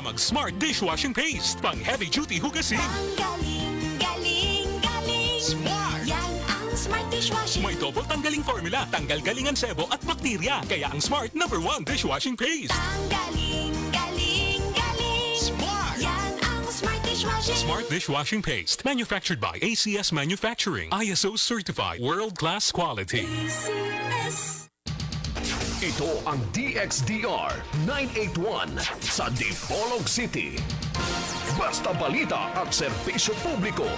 Kaya mag Smart Dishwashing Paste, pang heavy duty hugasin. Ang galing, galing, galing. Smart! Yan ang Smart Dishwashing. May double tanggaling formula, tanggal galingan sebo at bakterya. Kaya ang Smart #1 dishwashing paste. Ang galing, galing, galing. Smart! Yan ang Smart Dishwashing. Smart Dishwashing Paste, manufactured by ACS Manufacturing, ISO certified, world-class quality. ACS. Ito ang DXDR 981 sa Dipolog City. Basta balita at serbisyo publiko.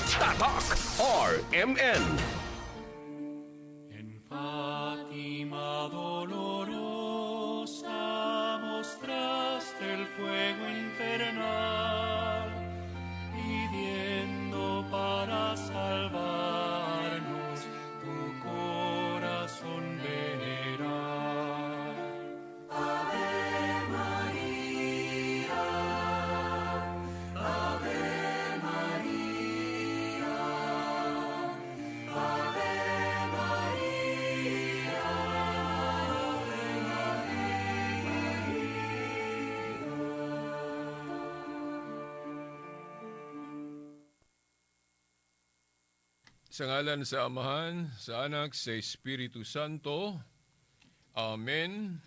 Tatak RMN. En Fátima dolorosa mostraste el fuego infernal, pidiendo para salvarnos tu corazón venerar. Ave María, Ave María, Ave María, Ave María. Sa ngalan sa Amahan, sa Anak, sa Espiritu Santo. Amen.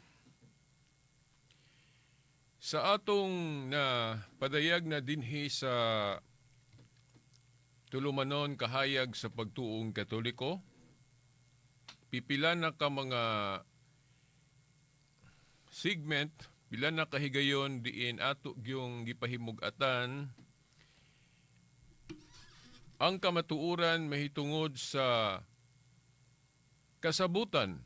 Sa atong na padayag na dinhi sa tulumanon kahayag sa pagtuong Katoliko, pipila na ka mga segment, pila na kahigayon diin ato gyung gipahimug-atan ang kamatuoran mahitungod sa kasabutan,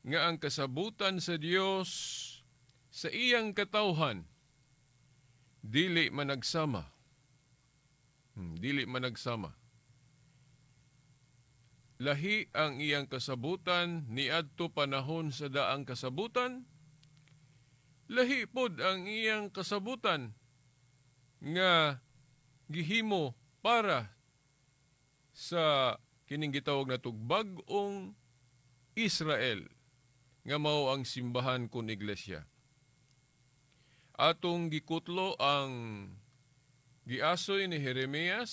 nga ang kasabutan sa Dios sa iyang katawhan dili managsama. Dili managsama. Lahi ang iyang kasabutan niadto panahon sa daang kasabutan, lahi pod ang iyang kasabutan nga gihimo para sa kining gitawag natog bag-ong Israel nga mao ang simbahan kun iglesia. Atong gikutlo ang giasoy ni Jeremias,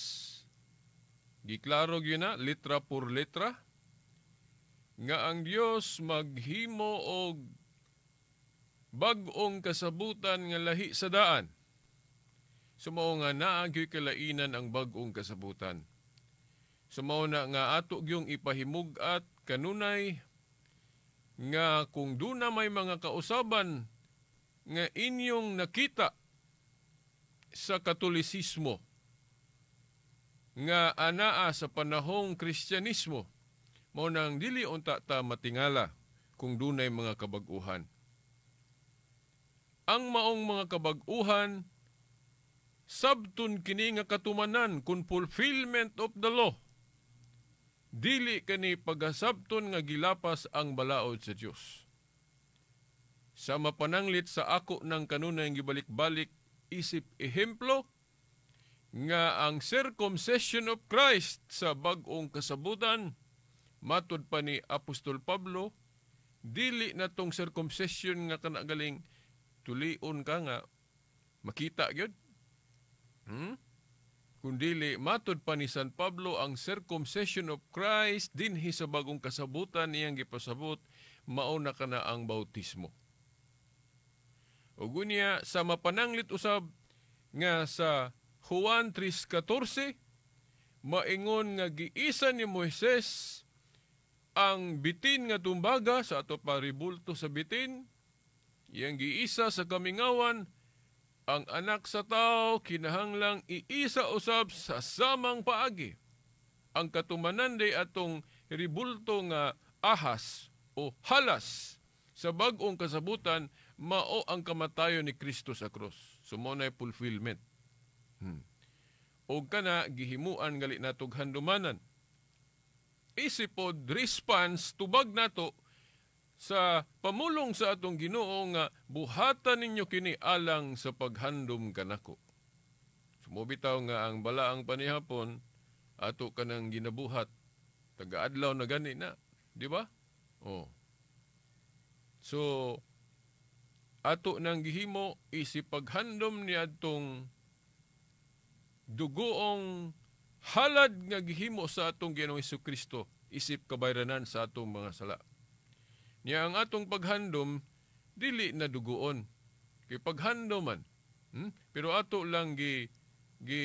giklaro gyud na letra por letra nga ang Dios maghimo og bag-ong kasabutan nga lahi sa daan. Sumao nga naa gyud kalainan ang bag-ong kasabutan. Sumao na nga ato gyung ipahimug-at kanunay nga kung duna may mga kausaban nga inyong nakita sa Katolisismo nga anaa sa panahong Kristyanismo, mao nang dili unta ta matingala kung dunay mga kabag-uhan. Ang maong mga kabag-uhan sabton kini nga katumanan kun fulfillment of the law. Dili kani pagasabton nga gilapas ang balaod sa Dios. Sa mapananglit sa ako ng kanunay gibalik-balik isip ehemplo nga ang circumcision of Christ sa bag-ong kasabutan matud pa ni Apostol Pablo, dili na tong circumcision nga kanagaling tulion ka nga makita gyud. Kundili matud pa ni San Pablo ang circumcision of Christ dinhi sa bagong kasabutan niyang gipasabot, mao na kana ang bautismo. Ug unya sa mapananglit usab nga sa Juan 3:14 maingon nga giisa ni Moises ang bitin nga tumbaga sa ato paribulto sa bitin, iyang giisa sa kamingawan ang anak sa tao kinahanglang iisa usab sa samang paagi. Ang katumanan day atong ribulto nga ahas o halas sa bag-ong kasabutan mao ang kamatayon ni Kristo sa krus. So mao na fulfillment. Og kana gihimuan gali natog handumanan. Isip pod response tubag nato sa pamulong sa atong Ginoo nga buhatan ninyo kini alang sa paghandom kanako. Sumubitaw nga ang balaang panihapon ato kanang ginabuhat tagaadlaw na gani na, di ba? Oh. So Ato nang gihimo isip paghandom niadtong dugoong halad nga gihimo sa atong Ginoong Hesukristo isip kabayranan sa atong mga sala. Niya ang atong paghandom dili na dugoon. Kay paghandom man, pero ato lang gi gi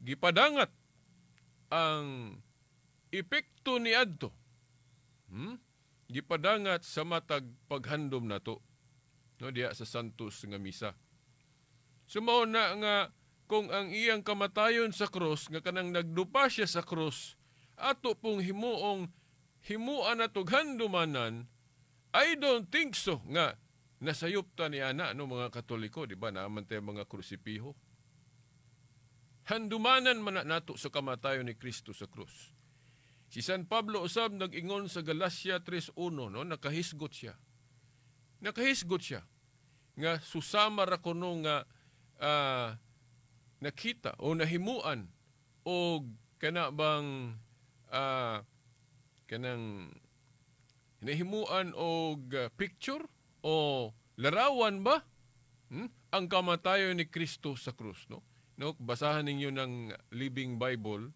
gipadangat ang epekto niadto. Gipadangat sa matag paghandom nato, no, diha sa Santos nga misa. So mao na nga kung ang iyang kamatayon sa krus nga kanang nagdupa siya sa krus ato pong himuong himuan natog handumanan, I don't think so nga nasayop ta ni ana, no, mga Katoliko, di ba naaman tayo mga krusipiho. Handumanan man na nato sa kamatayon ni Kristo sa krus. Si San Pablo usab nag-ingon sa Galacia 3:1, no, nakahisgot siya. Nakahisgot siya nga susama ra kuno nga nakita o nahimuan o kana bang kanang nahimuan og picture o larawan ba, ang kamatayon ni Kristo sa krus, no? No, basahan ninyo ng Living Bible,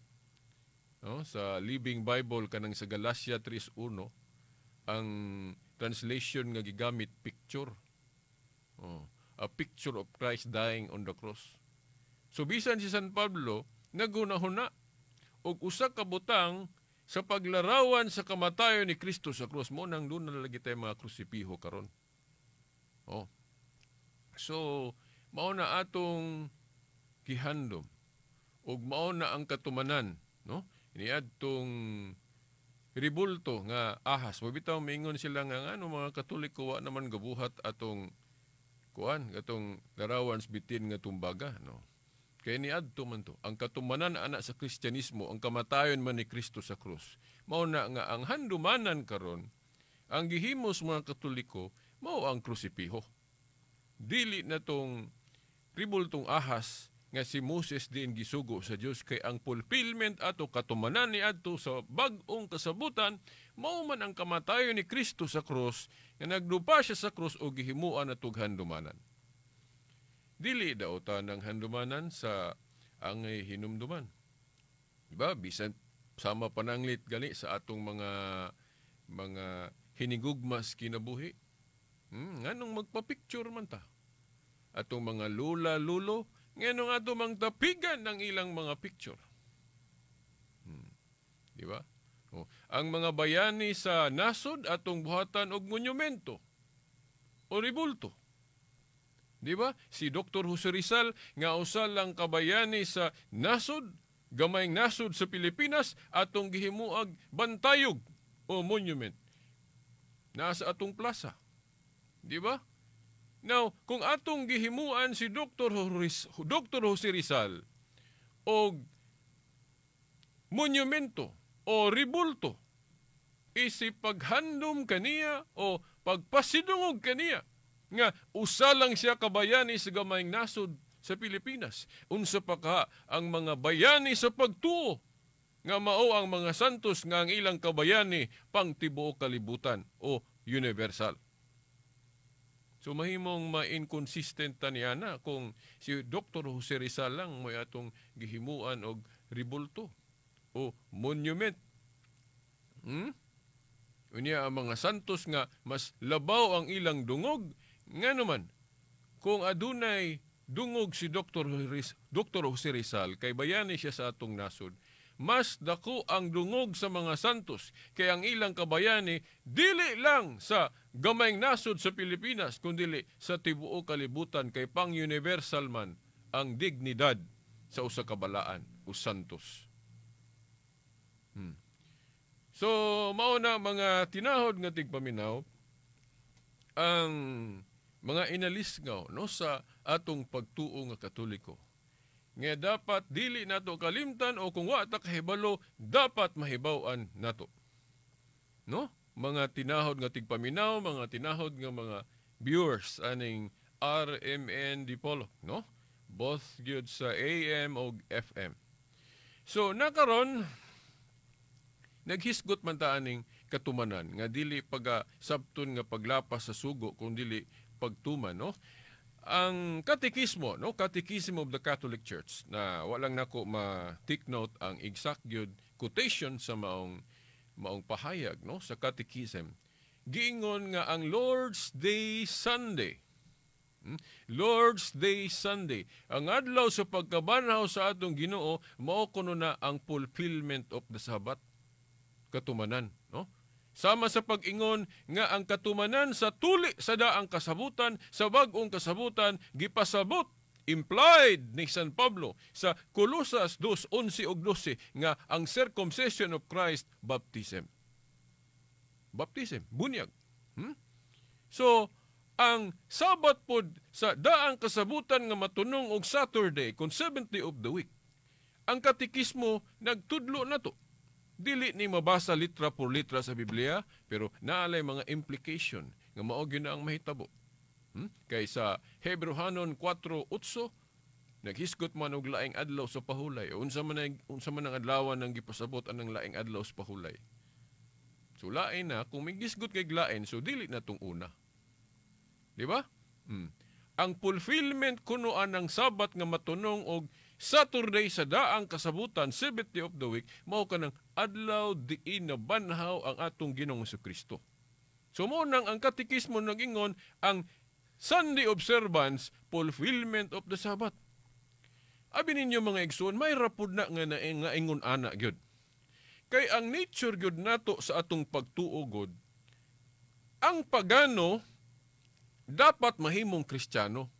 no, sa Living Bible kanang sa Galatia 3:1, ang translation nga gigamit picture. Oh, a picture of Christ dying on the cross. So bisan si San Pablo nagunahuna og usa ka butang sa paglarawan sa kamatayon ni Kristo sa krus, mo nang doon na lagi tayo mga krusipiho karon. Oh. So mao na atong gihandom ug mao na ang katumanan, no, niadtong ribulto nga ahas. Mabitaw mingon sila nga ano mga Katoliko wa naman gabuhat atong kuan katong larawan sa bitin nga tumbaga, no. Kay niadto man to ang katumanan ana sa Kristyanismo, ang kamatayon man ni Kristo sa krus. Mao na nga ang handumanan karon ang gihimos mga Katoliko mao ang krusipiho. Dili na tong ribultong ahas nga si Moses diin gisugo sa Dios, kay ang fulfillment ato katumanan ni adto sa bag-ong kasabutan mao man ang kamatayon ni Kristo sa krus, nga nagdupa siya sa krus o gihimuan atog handumanan. Dili daw ta ng handumanan sa angay hinumduman. Diba? Bisan sama pananglit gani sa atong mga hinigugmas kinabuhi. Nganong magpa-picture man ta? Atong mga lula, lulo, nganong ato mang tapigan ng ilang mga picture. Di ba? Oh. Ang mga bayani sa nasod atong buhatan og monumento o ribulto. Di ba? Si Dr. Jose Rizal nga usa lang kabayani sa nasod, gamayng nasod sa Pilipinas, atong gihimuag bantayog o monument. Naa sa atong plaza. Di ba? Now, kung atong gihimuan si Dr. Jose Rizal og monumento o ribulto, isip paghandom kaniya o pagpasidungog kaniya nga usa lang siya kabayani sa gamayng nasod sa Pilipinas. Unsa pa ka ang mga bayani sa pagtuo nga mao ang mga santos nga ang ilang kabayani pang tibuok kalibutan o universal. So mahimong ma-inconsistent ta niya na kung si Dr. Jose Rizal lang may atong gihimuan og ribulto o monument. Unya ang mga santos nga mas labaw ang ilang dungog, nga naman kung adunay dungog si Dr. Jose Rizal kay bayani siya sa atong nasod, mas dako ang dungog sa mga santos kay ang ilang kabayani dili lang sa gamayng nasod sa Pilipinas kundili sa tibuok kalibutan, kay pang-universal man ang dignidad sa usa ka balaan o santos. So mao na mga tinahod nga tigpaminaw ang mga inalisngaw, no, sa atong pagtuo nga Katoliko. Nga dapat dili nato kalimtan o kung wa ta kahibalo dapat mahibaw-an nato. No? Mga tinahod nga tigpaminaw, mga tinahod nga mga viewers aning RMN Dipolog, no? Both gyud sa AM og FM. So nakaron naghisgot man ta aning katumanan nga dili paga sabton nga paglapas sa sugo kun dili pagtuman, no? Ang katekismo, no, Catechism of the Catholic Church, na walang nako ma-take note ang exact gyud quotation sa maong maong pahayag, no, sa catechism. Giingon nga ang Lord's Day Sunday. Lord's Day Sunday. Ang adlaw sa pagkabanhaw sa atong Ginoo mao kuno na ang fulfillment of the Sabbath. Katumanan, no? Sama sa pag-ingon nga ang katumanan sa tuli sa daang kasabutan, sa bag-ong kasabutan, gipasabot, implied ni San Pablo sa Colosas 2:11 ug 12 nga ang circumcision of Christ, baptism. Baptism, bunyag. So, ang Sabat pod sa daang kasabutan nga matunong og Saturday, kung seventh day of the week, ang katekismo nagtudlo na to. Dili ni mabasa litra por litra sa Biblia, pero naalay mga implication nga mao gyud na ang mahitabo. Kay sa Hebreohanon 4:8, naghisgot man og laing adlaw sa pahulay. Unsa man ang adlawan ang gipasabot anang laing adlaw sa pahulay? So lain na kung may gisgot kay lain, so dili na tong una. Di ba? Ang fulfillment kuno anang Sabat nga matunong og Saturday sa daang kasabutan, seventh day of the week, mao kanang adlaw diin nabanhaw ang atong Ginoong Kristo. So mo nang ang katekismo nagingon ang Sunday observance, fulfillment of the Sabbath. Abi ninyo, mga igsoon, may rapod na nga, na, nga ingon ana gyud. Kay ang nature gyud nato sa atong pagtuo gud, ang pagano dapat mahimong Kristiyano.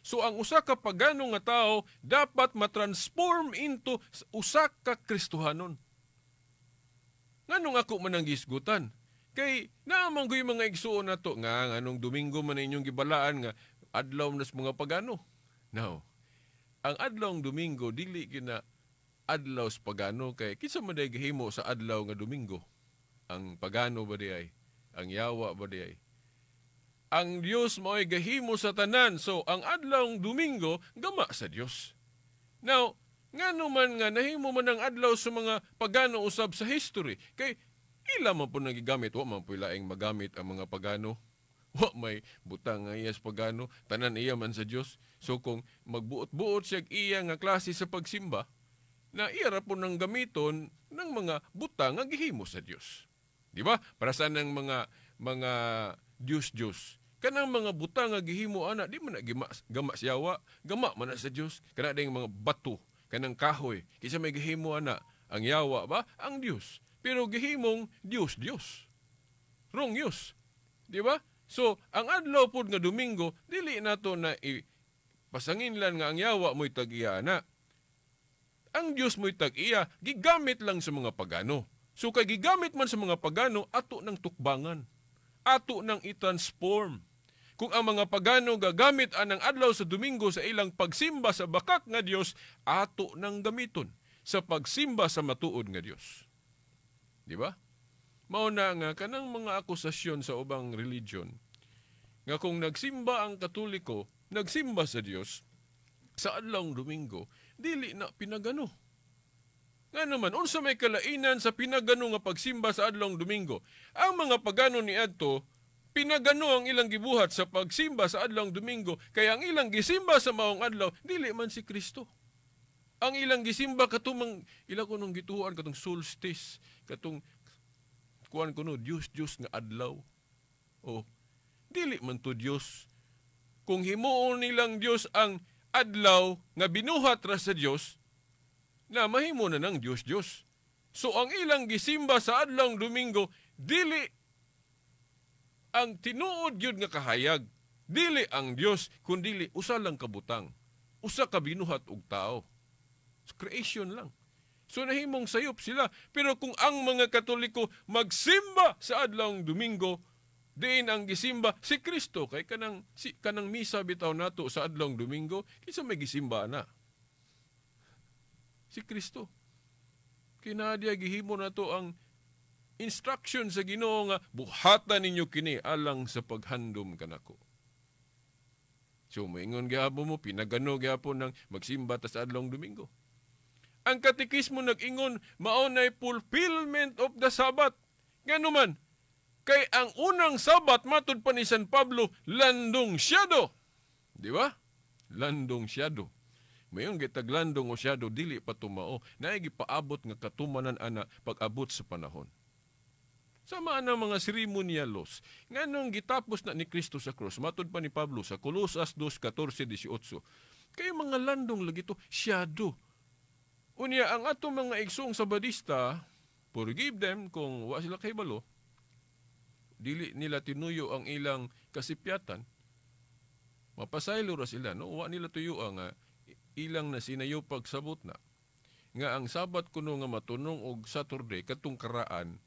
So ang usa ka pagano nga tao dapat matransform into usa ka Kristohanon. Nganong ako man ang gisgutan? Kay naamang ko mga igsuon nato nga nganong Domingo man inyong gibalaan nga adlaw nas mga pagano. Now, ang adlaw Domingo dili gyud na adlaw sa pagano, kay kinsa man day gihimo sa adlaw nga Domingo? Ang pagano ba di ay? Ang yawa ba di ay? Ang Dios mao'y gahimo sa tanan. So, ang adlaw Domingo, gama sa Dios. Now, ngano man nga nahimo man ang adlaw sa mga pagano usab sa history? Kay ila man po nang gigamit, wa man po laing magamit ang mga pagano. Wa may butang nga iya sa pagano, tanan iya man sa Dios. So kung magbuot-buot siya iya nga klase sa pagsimba, na iya ra po nang gamiton ng mga butang nga gihimo sa Dios. Di ba? Para sa nang mga Diyos-Diyos. Kanang mga butang nga gihimo ana, di man na gima, gama siyawa, gama man na sa Dios. Kana ding mga bato, kanang kahoy, kinsa may gihimo ana? Ang yawa ba? Ang Dios. Pero gihimong Dios Dios. Wrong use. Di ba? So, ang adlaw pod nga Domingo, dili nato na i pasanginlan nga ang yawa mo'y tag-iya na. Ang Dios mo'y tag-iya, gigamit lang sa mga pagano. So kay gigamit man sa mga pagano, ato ng tukbangan. Ato nang i-transform. Kung ang mga pagano gagamit anang adlaw sa Domingo sa ilang pagsimba sa bakak nga Dios, ato nang gamiton sa pagsimba sa matuod nga Dios. Di ba? Mao na nga kanang mga akusasyon sa ubang religion nga kung nagsimba ang Katoliko, nagsimba sa Dios sa adlawng Domingo, dili na pinagano. Nga naman, unsa may kalainan sa pinagano nga pagsimba sa adlawng Domingo? Ang mga pagano niadto, pinagano ang ilang gibuhat sa pagsimba sa adlawng Domingo, kaya ang ilang gisimba sa maong adlaw, dili man si Kristo. Ang ilang gisimba katumang ila kunong gituoan katong solstice, katong kuan kuno Dios Dios nga adlaw. Oh, dili man to Dios. Kung himuon nilang Dios ang adlaw nga binuhat ra sa Dios, na mahimo na ng Dios Dios. So ang ilang gisimba sa adlawng Domingo, dili ang tinuod gyud nga kahayag. Dili ang Dios, kundili usa lang kabutang. Usa ka binuhat og tao. Creation lang. So nahimong sayop sila. Pero kung ang mga Katoliko magsimba sa adlawng Domingo, diin ang gisimba si Kristo, kay kanang misa bitaw nato sa adlawng Domingo, kinsa may gisimba na? Si Kristo. Kinadya gihimo nato ang instruction sa Ginoo nga buhatan ninyo kini alang sa paghandom kanako. So moingon gihapon mo, pinagano gihapon ng magsimba ta sa adlawng Domingo. Ang katekismo nag-ingon, mao nay fulfillment of the Sabbath. Ngano man, Kay ang unang Sabat matud pa ni San Pablo landong syado. Di ba? Landong syado. Mayon gitag landong o syado dili pa tumao, naay gipaabot nga katumanan ana pag-abot sa panahon. Sama ang mga ceremonial laws. Nganong gitapos na ni Kristo sa krus, matud pa ni Pablo sa Colosas 2:14-18. Kay mga landong lagi to syado. Unya ang atong mga igsoong Sabadista, forgive them kung wa sila kahibalo, dili nila tinuyo ang ilang kasipyatan. Mapasaylo ra sila, no? Wa nila tuyo ang ilang na sinayo pagsabot na. Nga ang Sabat kuno nga matunong og Saturday katong karaan,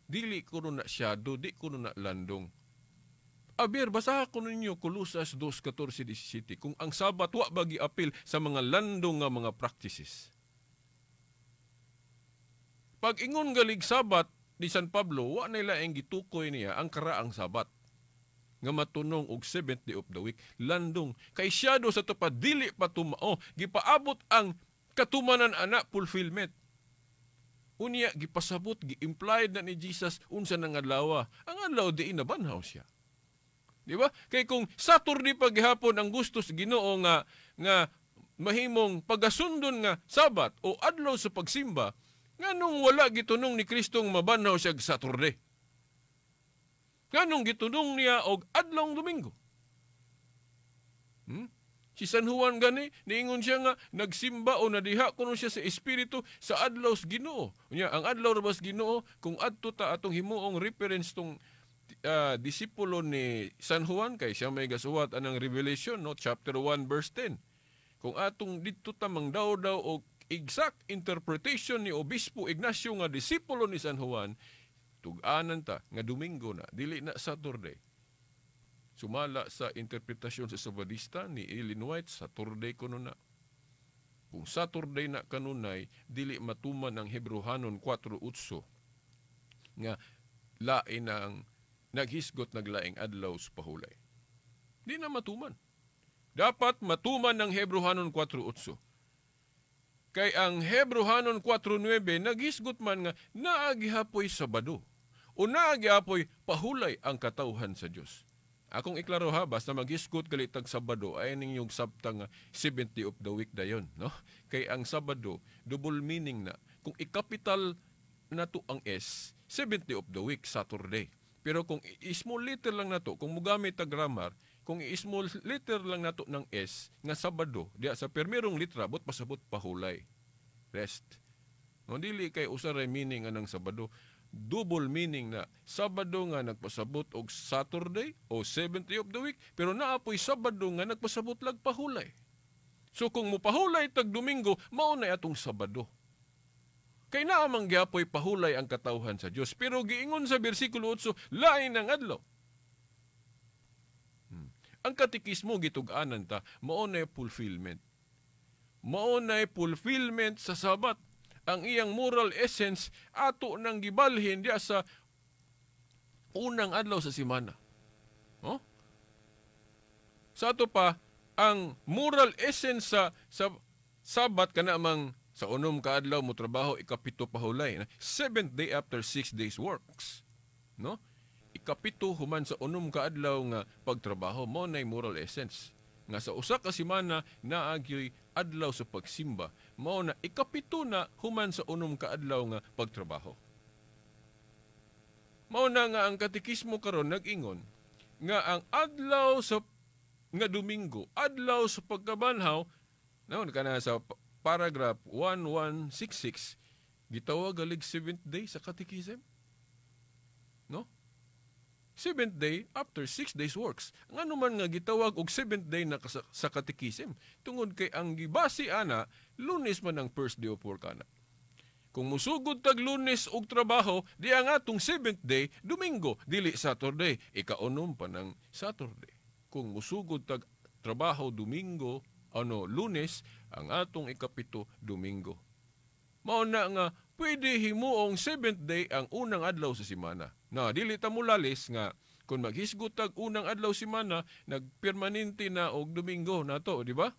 dili kuno na syado, di kuno na landong. Aber, basaha ko ninyo Colosas 2:14-17 kung ang Sabat wa ba giapil sa mga landong nga mga practices. Pag ingon galig Sabat ni San Pablo, wa nila ang gitukoy niya ang karaang Sabat nga matunong og seventh day of the week, landong. Kay syado sa tupad, dili pa tumao, gipaabot ang katumanan ana, fulfillment. Unya gipasabot, gi-implied na ni Jesus unsa nang adlaw. Ang adlaw diin nabanhaw siya. Di ba? Kay kung Saturday pa gihapon ang gusto sa Ginoo nga nga mahimong pagasundon nga Sabat o adlaw sa pagsimba, nganong wala gitunong ni Kristong mabanhaw siya Saturday? Nganong gitunong niya og adlong Domingo? Si San Juan gani, niingon siya nga nagsimba o nadiha kuno siya sa espiritu sa adlaw sa Ginoo. Unya ang adlaw ra ba sa Ginoo kung adto ta atong himuong reference tong disipulo ni San Juan kay siya may gasuwat anang Revelation, no, chapter 1 verse 10. Kung atong didto ta mangdaw-daw og exact interpretation ni Obispo Ignacio nga disipulo ni San Juan, tug-anan ta nga Domingo na, dili na Saturday. Sumala sa interpretasyon sa Sabadista ni Ellen White, Saturday kuno na. Kung Saturday na kanunay, dili matuman ang Hebreohanon 4:8 nga lain ang naghisgot naglaing adlaw sa pahulay. Di na matuman. Dapat matuman ng Hebreohanon 4:8. Kay ang Hebreohanon 4:9 naghisgot man nga naagihapoy Sabado o naagihapoy pahulay ang katawhan sa Dios. Akong iklaro ha, basta maghisgot galitag Sabado ay ninyong sabta nga 70 of the week dayon, no? Kay ang Sabado double meaning na. Kung i-capital nato ang S, 70 of the week Saturday. Pero kung i-small letter lang nato, kung mugamit ang grammar, kung i-small letter lang nato ng S nga Sabado, diya sa permerong litra bot pasabot pahulay. Rest. No, dili kay usa ra meaning anang Sabado. Double meaning na Sabado nga nagpasabot og Saturday o 7th day of the week, pero naapoy Sabado nga nagpasabot lag pahulay. So kung mopahulay tag Domingo, mao na atong Sabado. Kay naa man gihapoy pahulay ang katawhan sa Dios, pero giingon sa bersikulo 8, lain ang adlaw. Ang katikismo gitug-anan ta, mao na fulfillment. Mao na fulfillment sa Sabat. Ang iyang moral essence ato nang gibalhin diya sa unang adlaw sa semana. Oh? Sa ato pa, ang moral essence sa Sabat kana mang sa unom ka adlaw mo trabaho, ikapito pahulay. Seventh day after 6 days works. No? Ikapito human sa unom ka adlaw nga pagtrabaho, mo nay moral essence. Nga sa usa ka semana naagyoy adlaw sa pagsimba, mao na ikapito na human sa unom ka adlaw nga pagtrabaho. Mao na nga ang katikismo karon nag-ingon nga ang adlaw sa nga Domingo, adlaw sa pagkabanhaw, naon kana sa paragraph 1166 gitawag galig seventh day sa katikism. No? Seventh day after 6 days works. Ngano man nga gitawag og seventh day na sa katikism? Tungod kay ang gibase ana, Lunes man ang first day of work ana. Kung musugod tag Lunes og trabaho, di ang atong seventh day, Domingo, dili Saturday, ikaunom pa ng Saturday. Kung musugod tag trabaho Domingo, Lunes, ang atong ikapito, Domingo. Mao na nga pwede himuong seventh day ang unang adlaw sa semana. Na dili ta mulalis nga kung maghisgot tag unang adlaw semana, nagpermanente na og Domingo nato, di ba?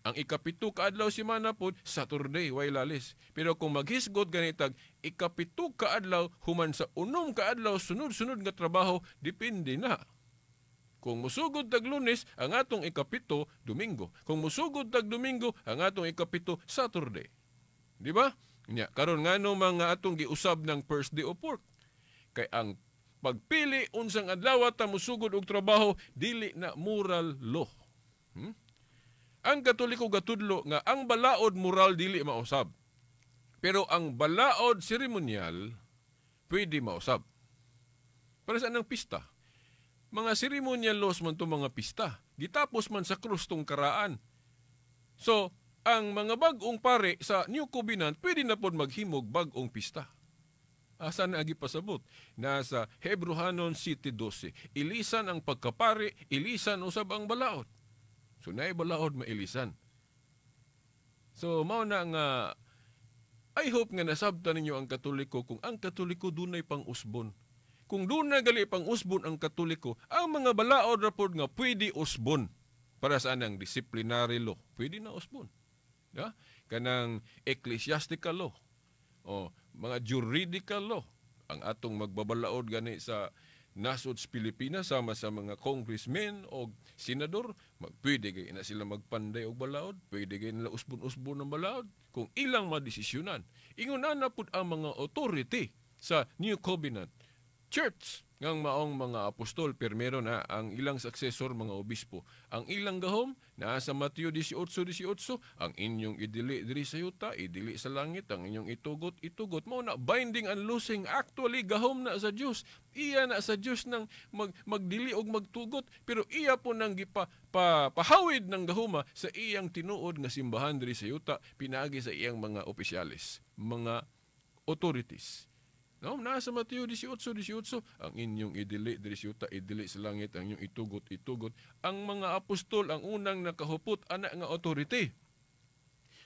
Ang 7 ka adlaw semana pod Saturday, way lalis. Pero kung maghisgot ganitag 7 ka adlaw human sa 6 ka adlaw sunod-sunod nga trabaho, depende na. Kung musugod tag Lunes, ang atong 7 Domingo. Kung musugod tag Domingo, ang atong 7 Saturday. Di ba? Nya, karon ngano mga atong giusab ng first day of work? Kay ang pagpili unsang adlaw ta musugod og trabaho dili na moral law. Ang Katoliko gatudlo nga ang balaod moral dili mausab. Pero ang balaod seremonyal pwede mausab. Para sa anang pista? Mga ceremonial laws man to mga pista. Gitapos man sa krus tong karaan. So, ang mga bag-ong pare sa New Covenant pwede na pod maghimog bag-ong pista. Asa na agi pasabot? Nasa Hebrohanon 7:12. Ilisan ang pagkapari, ilisan usab ang balaod. So naay balaod mailisan. So mao na nga I hope nga nasabtan ninyo ang Katoliko kung ang Katoliko dunay pang-usbon. Kung dunay gali pang-usbon ang Katoliko, ang mga balaod ra pod nga pwede usbon. Para sa anang disciplinary law, pwede na usbon. Ya? Kanang ecclesiastical law. O mga juridical law. Ang atong magbabalaod gani sa nasod sa Pilipinas sama sa mga congressmen o senador, pwede gay na sila magpanday og balaod, pwede gay nila usbon-usbon ng balaod kung ilang madesisyonan. Ingon na pud ang mga authority sa New Covenant Church ngang maong mga apostol, pirmero na ang ilang successor mga obispo. Ang ilang gahom naa sa Mateo 18:18, ang inyong idili diri sa yuta, idili sa langit, ang inyong itugot, itugot. Mao na binding and loosing, actually gahom na sa Dios. Iya na sa Dios nang magdili og magtugot, pero iya po nang pahawid ng gahoma sa iyang tinuod nga simbahan diri sa yuta, pinaagi sa iyang mga opisyales, mga authorities. No, nasa Mateo 18:18, ang inyong idili diri sa yuta, idili sa langit, ang inyong itugot, itugot. Ang mga apostol ang unang nakahupot ana nga authority.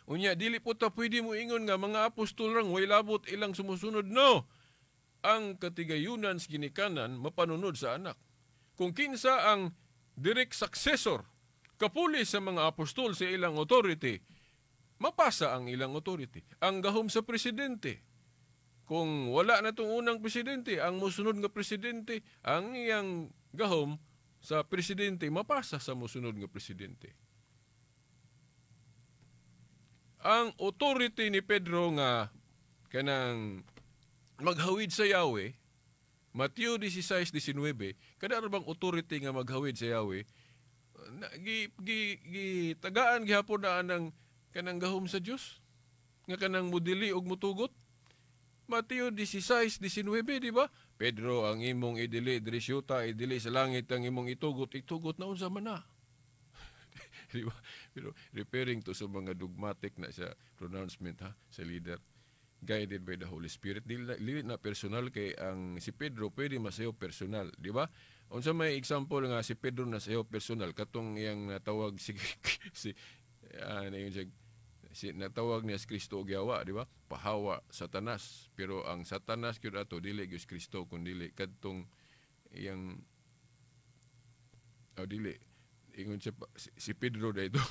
Unya dili po ta pwede mo ingon nga mga apostol rang way labot ilang sumusunod, no. Ang katigayunan sa ginikanan mapanunod sa anak. Kung kinsa ang direct successor kapuli sa mga apostol sa ilang authority, mapasa ang ilang authority. Ang gahom sa presidente. Kung wala na itong unang presidente, ang musunod nga presidente, ang iyang gahom sa presidente, mapasa sa musunod nga presidente. Ang authority ni Pedro nga kanang maghawid sa Yahweh, Mateo 16:19, kada ra bang authority nga maghawid sa Yahweh, gitagaan gihapon na anang kanang gahom sa Dios nga kanang mudili og mutugot. Mateo 16:19, di ba? Pedro, ang imong idili diri sa yuta, idili sa langit, ang imong itugot, itugot na unsa man na. Di ba? Pero referring to sa mga dogmatic na sa pronouncement ha, sa leader, guided by the Holy Spirit. Dili na personal kay ang si Pedro pwede masayo personal, di ba? Unsa may example nga si Pedro na sayo personal katong iyang natawag si si siya, si natawag niya si Kristo og yawa, di ba? Pahawa Satanas, pero ang Satanas gyud ato dili gyud si Kristo kun dili kadtong iyang dili ingon siya si Pedro dayto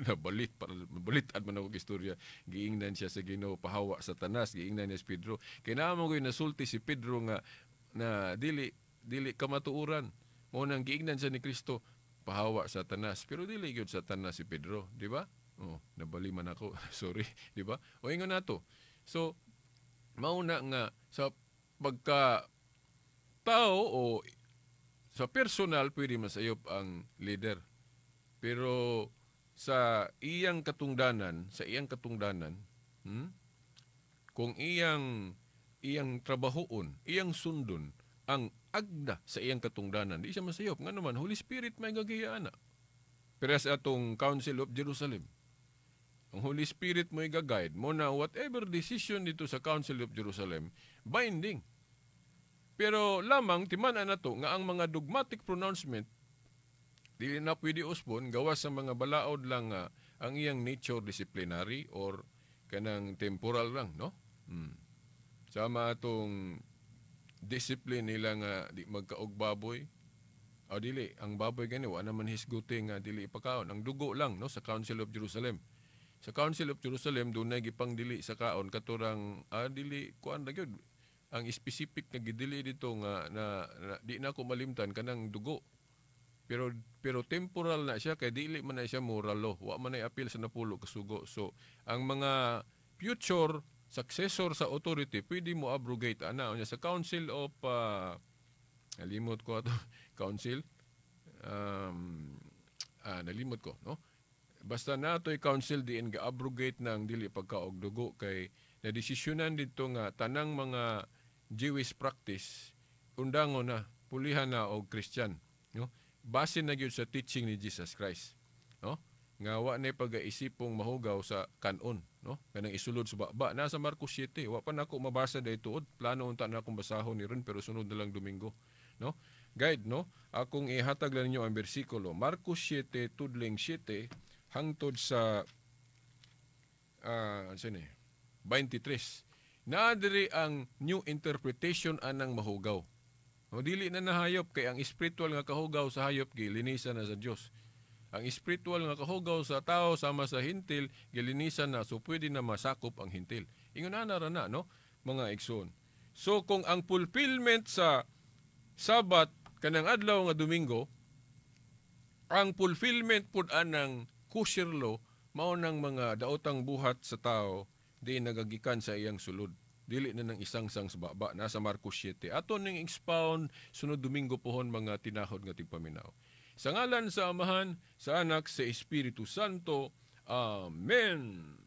nabalit para mabalit-an man ako istorya. Giingnan siya sa Ginoo pahawa Satanas, giingnan niya si Pedro. Kay naa man koy nasulti si Pedro nga na dili kamatuoran. Mao nang giingnan siya ni Kristo pahawa Satanas, pero dili gyud Satanas si Pedro, di ba? Oh, nabali man ako. Sorry, di ba? O ingon nato. So mao na nga sa pagka tao o sa personal pwede masayop ang leader. Pero sa iyang katungdanan, kung iyang trabahoon, iyang sundon ang agda sa iyang katungdanan, di siya masayop. Nga naman, Holy Spirit may gagaya ana. Pero sa atong Council of Jerusalem, ang Holy Spirit mo i-guide mo na whatever decision dito sa Council of Jerusalem, binding. Pero lamang, timan-an na to, nga ang mga dogmatic pronouncement, dili na pwede usbon, gawas sa mga balaod lang ang iyang nature disciplinary or kanang temporal lang, no? Sama atong discipline nila nga di magkaog baboy, O dili, ang baboy gani wa naman hisguti nga dili ipakaon. Ang dugo lang, no, sa Council of Jerusalem. Sa Council of Jerusalem dunay gipang dili sa kaon katurang dili kuan ra gyud. Ang specific nga gidili dito nga na di na ako malimtan kanang dugo. Pero temporal na siya kay dili man na siya moral law. Wa man nay appeal sa napulo kasugo. So ang mga future successor sa authority pwede mo abrogate ana. Unya sa Council of nalimot ko ato council, nalimot ko, no? Basta natoy council diin ga-abrogate na ang dili pagkaog dugo kay nadesisyonan didto nga tanang mga Jewish practice undango na, pulihan na og Christian, no? Base na gyud sa teaching ni Jesus Christ, no? Nga wa nay pagaisipong mahugaw sa kanon, no? Kanang isulod sa baba nasa Marcos 7. Wa pa nako mabasa daytood, plano unta na akong basahon ni ron pero sunod na lang Domingo, no? Guide, no? Akong ihatag lang ninyo ang bersikulo Marcos 7 tudling 7 hangtod sa ano ni 23. Naa diri ang new interpretation anang mahugaw. O, dili na nahayop kay ang spiritual nga kahugaw sa hayop gilinisan na sa Dios. Ang spiritual nga kahugaw sa tao sama sa hintil gilinisan na, so pwede na masakop ang hintil. Ingon ana ra na, no, mga igsoon. So kung ang fulfillment sa Sabat kanang adlaw nga Domingo, ang fulfillment pud anang kosher law mao nang mga daotang buhat sa tao di nagagikan sa iyang sulod. Dili na nang isang sang sa baba. Nasa Marcos 7. Ato ning expound sunod Domingo pohon mga tinahod nga tigpaminaw. Sa ngalan sa Amahan, sa Anak, sa Espiritu Santo. Amen.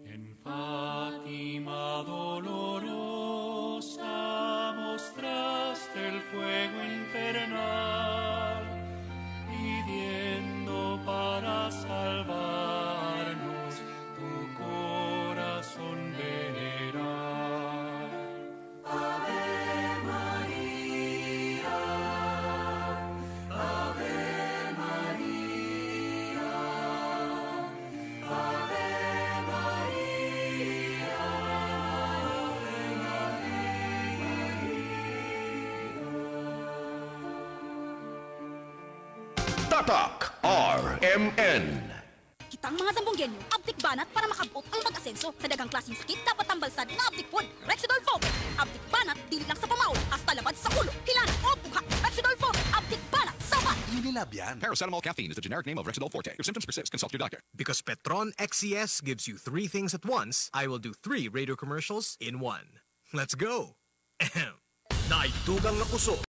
En Fátima dolorosa mostraste el fuego infernal, pidiendo para salvarnos tu corazón venerar. Ave María, Ave María, Ave María, Ave María. Tatak RMN. Kitang mga Zamboangueño, abtik banat para makabot ang pag-asenso. Sa daghang klaseng sakit, dapat tambalsad nga abtik food. Rexidol Forte. Abtik banat, dili lang sa pamaol, hasta labad sa ulo, hilanat o bugha. Rexidol Forte, abtik banat, sabat. Unilab yan. Paracetamol caffeine is the generic name of Rexidol Forte. If symptoms persist, consult your doctor. Because Petron XCS gives you 3 things at once, I will do 3 radio commercials in 1. Let's go! Naitugang na kusog,